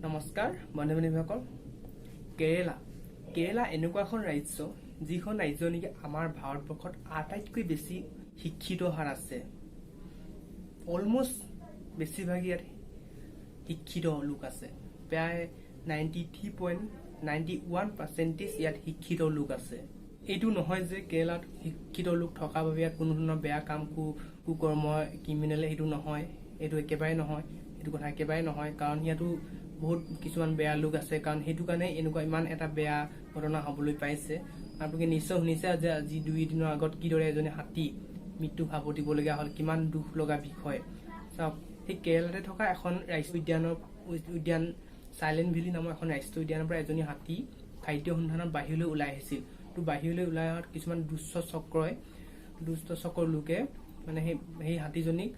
নমস্কাৰ বন্ধু বান্ধৱীসকল। কেৰেলা কেৰেলা এনেকুৱা এখন ৰাজ্য, যিখন ৰাজ্য নেকি আমাৰ ভাৰতবৰ্ষত আটাইতকৈ বেছি শিক্ষিত হাৰ আছে। অলমষ্ট বেছিভাগ ইয়াত শিক্ষিত লোক আছে। প্ৰায় 93.91% ইয়াত শিক্ষিত লোক আছে। এইটো নহয় যে কেৰেলাত শিক্ষিত লোক থকাৰ বাবে ইয়াত কোনো ধৰণৰ বেয়া কাম, কুকৰ্ম, ক্ৰিমিনেল, সেইটো নহয়। এইটো একেবাৰে নহয়, সেইটো কথা একেবাৰে নহয়। কাৰণ ইয়াতো বহুত কিছুমান বেয়া লোক আছে। কাৰণ সেইটো কাৰণে এনেকুৱা ইমান এটা বেয়া ঘটনা হ'বলৈ পাইছে। আপোনালোকে নিশ্চয় শুনিছে যে আজি 2 দিনৰ আগত কিদৰে এজনী হাতী মৃত্যু সাৱটিবলগীয়া হ'ল। কিমান দুখ লগা বিষয় চাওক। সেই কেৰেলাতে থকা এখন ৰাষ্ট্ৰীয় উদ্যান, চাইলেণ্ট ভেলী নামৰ এখন ৰাষ্ট্ৰীয় উদ্যানৰ পৰা এজনী হাতী খাদ্য সন্ধানত বাহিৰলৈ ওলাই আহিছিল। তো বাহিৰলৈ ওলাই অহাত কিছুমান দুষ্ট চক্ৰৰ লোকে মানে সেই সেই হাতীজনীক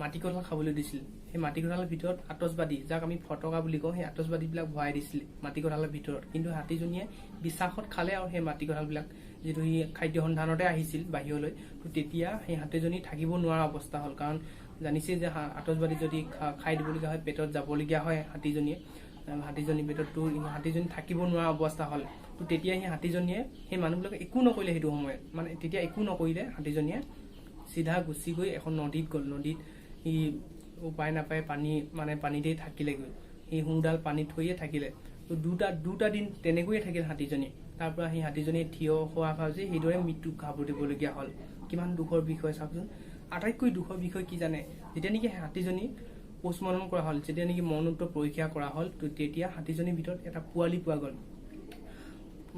মাটি কঁঠাল খাবলৈ দিছিল। সেই মাটি কঁঠালৰ ভিতৰত আতচবাজি, যাক আমি ফটকা বুলি কওঁ, সেই আতচবাজিবিলাক ভৰাই দিছিল মাটি কঁঠালৰ ভিতৰত। কিন্তু হাতীজনীয়ে বিশ্বাসত খালে আৰু সেই মাটি কঁঠালবিলাক, যিটো সি খাদ্য সন্ধানতে আহিছিল বাহিৰলৈ। তো তেতিয়া সেই হাতীজনী থাকিব নোৱাৰা অৱস্থা হ'ল। কাৰণ জানিছেই যে আতচবাজি যদি খাই দিবলগীয়া হয়, পেটত যাবলগীয়া হয় হাতীজনীয়ে, হাতীজনী পেটততো হাতীজনী থাকিব নোৱাৰা অৱস্থা হ'ল। তো তেতিয়া সেই হাতীজনীয়ে সেই মানুহবিলাকে একো নকৰিলে সেইটো সময়ত। মানে তেতিয়া একো নকৰিলে। হাতীজনীয়ে চিধা গুচি গৈ এখন নদীত গ'ল। নদীত সি উপায় নাপায় পানী মানে পানীতেই থাকিলেগৈ। সেই শুঁৰডাল পানীত থৈয়ে থাকিলে। তো দুটা দুটা দিন তেনেকৈয়ে থাকিল হাতীজনী। তাৰ পৰা সেই হাতীজনী থিয় হোৱা ভাজি সেইদৰে মৃত্যুক সাৱটিবলগীয়া হ'ল। কিমান দুখৰ বিষয় চাওকচোন। আটাইতকৈ দুখৰ বিষয় কি জানে? যেতিয়া নেকি হাতীজনী পষ্টমৰ্টম কৰা হ'ল, যেতিয়া নেকি মৰণোত্তৰ পৰীক্ষা কৰা হ'ল, তো তেতিয়া হাতীজনীৰ ভিতৰত এটা পোৱালি পোৱা গ'ল।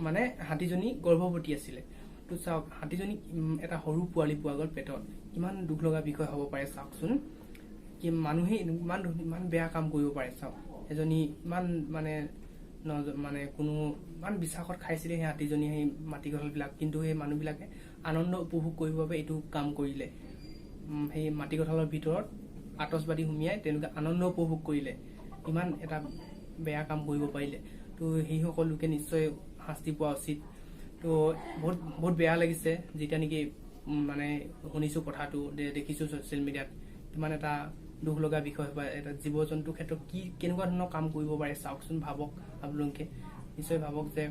মানে হাতীজনী গৰ্ভৱতী আছিলে। তো চাওক, হাতীজনী এটা সৰু পোৱালি পোৱা গ'ল পেটত। কিমান দুখ লগা বিষয় হ'ব পাৰে চাওকচোন। কি মানুহে ইমান ইমান বেয়া কাম কৰিব পাৰে চাওক। এজনী ইমান মানে মানে কোনো ইমান বিশ্বাসত খাইছিলে সেই হাতীজনী সেই মাটি কঁঠালবিলাক। কিন্তু সেই মানুহবিলাকে আনন্দ উপভোগ কৰিবৰ বাবে এইটো কাম কৰিলে। সেই মাটি কঁঠালৰ ভিতৰত আতচবাজি সুমিয়াই তেওঁলোকে আনন্দ উপভোগ কৰিলে। ইমান এটা বেয়া কাম কৰিব পাৰিলে। তো সেইসকল লোকে নিশ্চয় শাস্তি পোৱা উচিত। তো বহুত বহুত বেয়া লাগিছে যেতিয়া নেকি মানে শুনিছোঁ কথাটো, দেখিছোঁ ছ'চিয়েল মিডিয়াত। কিমান এটা দুখ লগা বিষয় বা এটা জীৱ জন্তুৰ ক্ষেত্ৰত কি কেনেকুৱা ধৰণৰ কাম কৰিব পাৰে চাওকচোন। ভাবক, আপোনালোকে নিশ্চয় ভাবক যে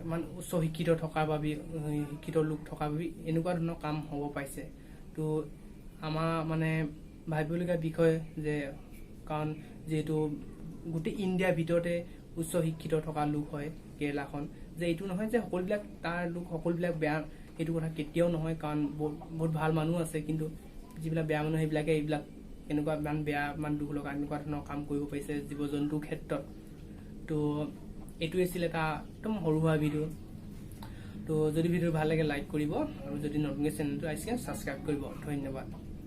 ইমান উচ্চ শিক্ষিত থকাৰ বাবে, শিক্ষিত লোক থকাৰ বাবে এনেকুৱা ধৰণৰ কাম হ'ব পাইছে। তো আমাৰ মানে ভাবিবলগীয়া বিষয় যে কাৰণ যিহেতু গোটেই ইণ্ডিয়াৰ ভিতৰতে উচ্চ শিক্ষিত থকা লোক হয় কেৰেলাখন, যে এইটো নহয় যে সকলোবিলাক তাৰ লোক সকলোবিলাক বেয়া, সেইটো কথা কেতিয়াও নহয়। কাৰণ বহুত বহুত ভাল মানুহ আছে। কিন্তু যিবিলাক বেয়া মানুহ, সেইবিলাকে এইবিলাক এনেকুৱা ইমান বেয়া, ইমান দুখ লগা এনেকুৱা ধৰণৰ কাম কৰিব পাৰিছে জীৱ জন্তুৰ ক্ষেত্ৰত। তো এইটোৱে আছিল এটা একদম সৰু সুৰা ভিডিঅ'। তো যদি ভিডিঅ' ভাল লাগে, লাইক কৰিব আৰু যদি নতুনকৈ চেনেলটো আহিছে, ছাবস্ক্ৰাইব কৰিব। ধন্যবাদ।